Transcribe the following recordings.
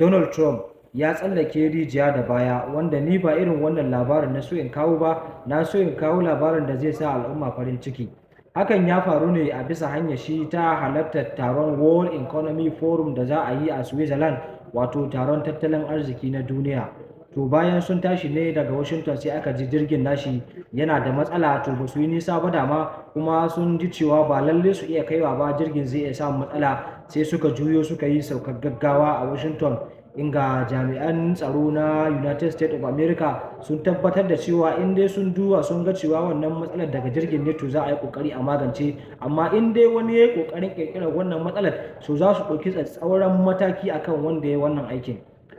Donald Trump ya tsallake rijiya da baya, wanda ni ba irin wannan labarin na so in kawo ba. Na so in kawo labarin da zai sa al'umma farin ciki. Hakan ya faru ne a bisa hanyar shi ta halartar taron World Economic Forum da za a yi a Switzerland, wato taron tattalin arziki na duniya. To, bayan sun tashi ne daga Washington, sai aka ji jirgin nashi yana da matsala. To, ba su yi nisa ba dama kuma sun ji cewa ba lalle su iya kaiwa ba, jirgin zai iya samun matsala, sai suka juyo suka yi saukar gaggawa a Washington, inga jami'an tsaro na United States of America sun tabbatar da cewa in dai sun duba sun ga cewa wannan matsalar daga jirgin ne, to za a yi kokari a magance, amma in dai wani ya yi kokarin kirkirar wannan matsalar, so za su ɗauki tsatsauran mataki akan wanda ya yi wannan aikin.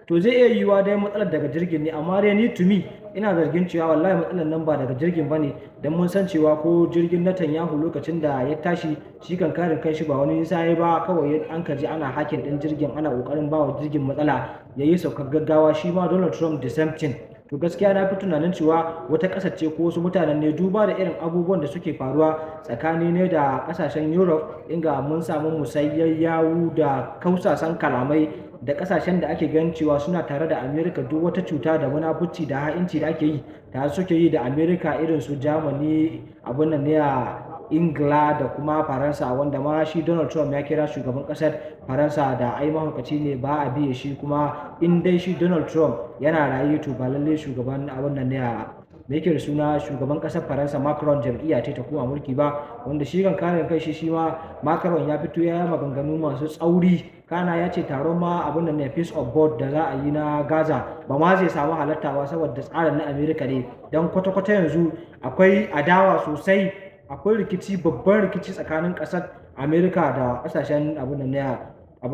To, zai iya yiwuwa dai matsalar daga jirgin ne, amma dai ni, to me, ina zargin cewa wallahi matsalar nan ba daga jirgin bane, dan mun san cewa ko jirgin Netanyahu lokacin da ya tashi, shi kan karin kanshi ba wani nisa ya ba, kawai an kaji ana hacking din jirgin, ana kokarin ba wa jirgin matsala, yayi saukar gaggawa. Shi ma Donald Trump, the same thing. To, gaskiya na fi tunanin cewa wata ƙasar ce ko wasu mutanen ne, duba da irin abubuwan da suke faruwa tsakani ne da ƙasashen Europe, inga mun samu musayyar yawu da kausasan kalamai da ƙasashen da ake ganin cewa suna tare da America. Duk wata cuta da munafuci da ha'inci da ake yi, tare suke yi da America, irin su Germany, abun nan ne, a Ingila da kuma Faransa, wanda ma shi Donald Trump ya kira shugaban ƙasar Faransa da ai mahaukaci ne, ba a biye shi, kuma in dai shi Donald Trump yana raye, to ba lalle shugaban abun nan ne, a me yake da suna, shugaban ƙasar Faransa Macron, jam'iyya ce ta koma mulki ba. Wanda shi kan kare kai shi ma Macron ya fito ya yi maganganu masu tsauri, kana ya ce taron ma abun nan ne, Peace of Board da za a yi na Gaza, ba ma zai samu halarta ba saboda tsarin na America ne. Don kwata-kwata yanzu akwai adawa sosai, akwai rikici, babban rikici tsakanin ƙasar America da ƙasashen abun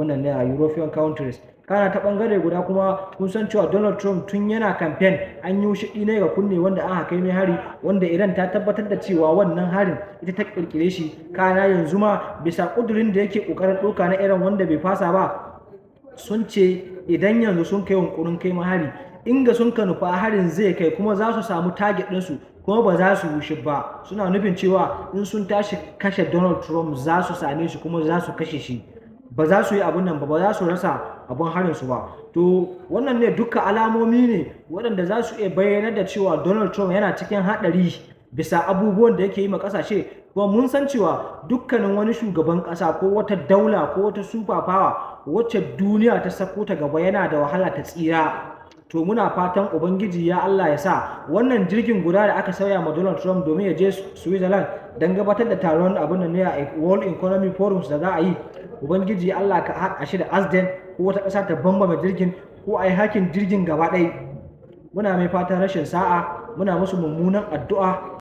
nan ne a European countries. Kana ta bangare guda kuma, kun san cewa Donald Trump tun yana campaign an yi shi ne ga kunne, wanda aka kai mai hari, wanda Iran ta tabbatar da cewa wannan harin ita ta kirkire shi. Kana yanzu ma, bisa kudurin da yake kokarin ɗauka na Iran, wanda bai fasa ba, sun ce idan yanzu sun kai yunkurin kai hari, inga sun ka nufa harin zai kai, kuma za su samu target ɗinsu, kuma ba za su wuce ba. Suna nufin cewa in sun tashi kashe Donald Trump, za su same shi kuma za su kashe shi, ba za su yi abun nan ba, ba za su rasa abun harin su ba. To, wannan ne duka alamomi ne waɗanda za su iya bayyanar da cewa Donald Trump yana cikin haɗari bisa abubuwan da yake yi ma ƙasashe. Kuma mun san cewa dukkanin wani shugaban ƙasa ko wata daula ko wata super power wacce duniya ta sako ta gaba, yana da wahala ta tsira. To, muna fatan Ubangiji ya Allah ya sa wannan jirgin guda da aka sauya ma Donald Trump domin ya je Switzerland don gabatar da taron abin da ne a World Economic Forums da za a yi, Ubangiji Allah ka haɗa shi da accident, ko wata ƙasa ta bambama jirgin, ko a yi hacking jirgin gaba ɗaya. Muna mai fatan rashin sa'a, muna musu mummunan addu'a.